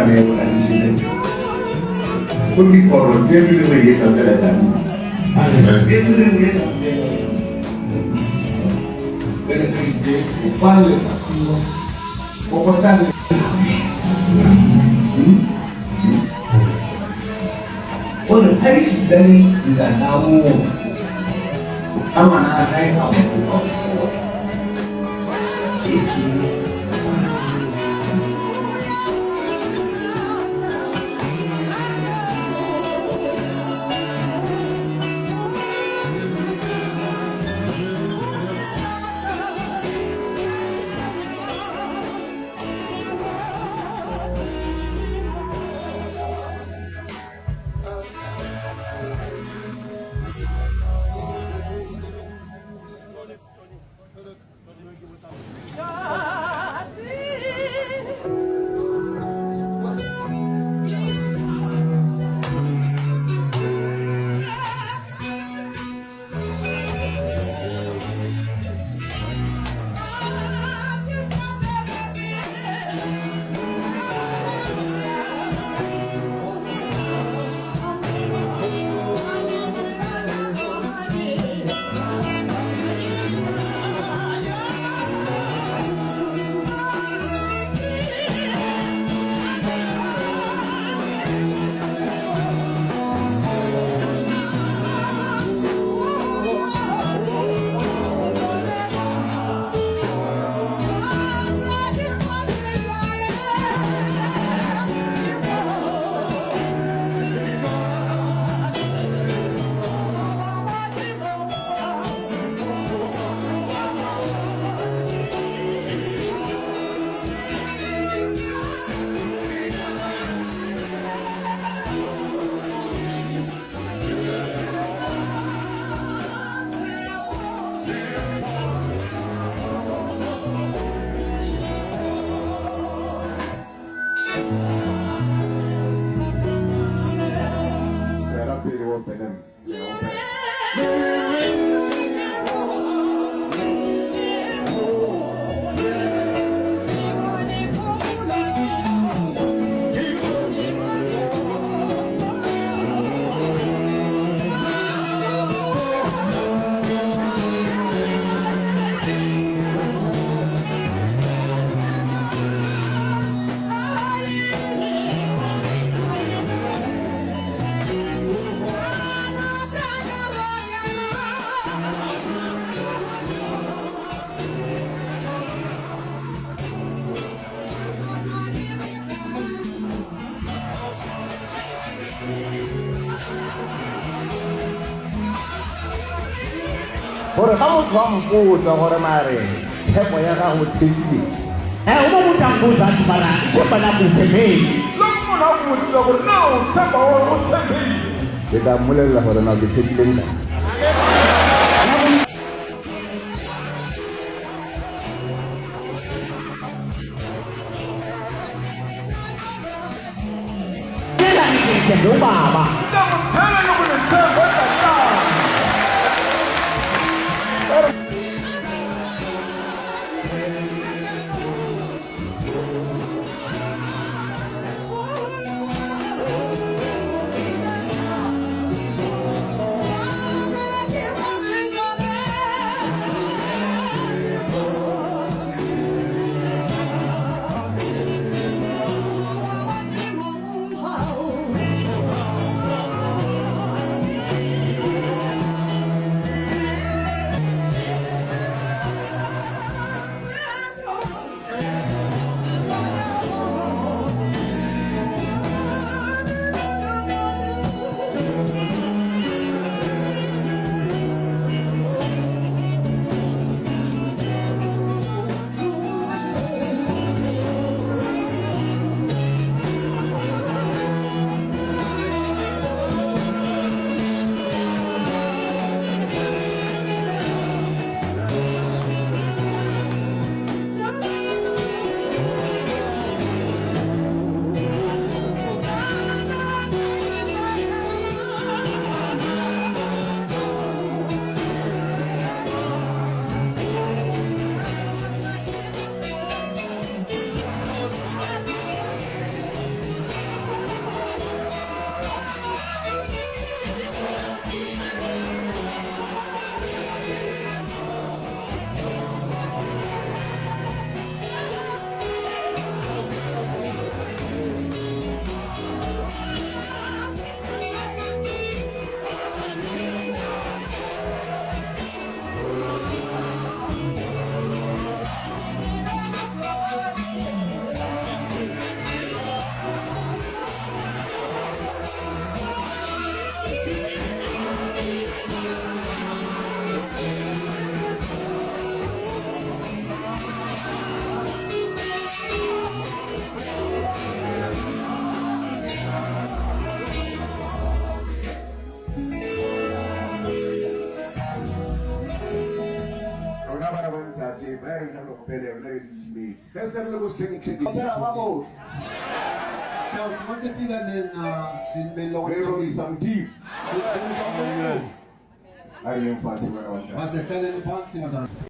neo a tiišetša dilo. Gomme koro tše re re ye sa pela tang. E re re ye sa pela. Bjale re itse o palle ka fiwa. O kotane. Gore a di sitane ntata motho. A ngwana a gae a go kopa go. Ke ke. Tswela pele o opele mme. Le opela. Gore ga motho a mpotsa gore mare tshepo ya gago tshepile. Eh, uma umuntu angibuza athi mara ithemba lami uthembeni. Loko munhu a ku vutisa ku ri na u tshemba wa wena u tshembile. Ke tla mmolelela gore na ke tshepile ntate. Tshela ngithi ngithembe ubaba. Ni ta n'wi byela loko ni tshemba tatana. Opele yona be didimetse. Ge se re le ko setlheketlheke. Opela ba bohle. Siyawuthi uma sifika nena simele Re rorisa Modimo. Sidumisa uNkulunkulu. A re leng fatshe bana ba ntate. Masihlaleni phansi bazalwane.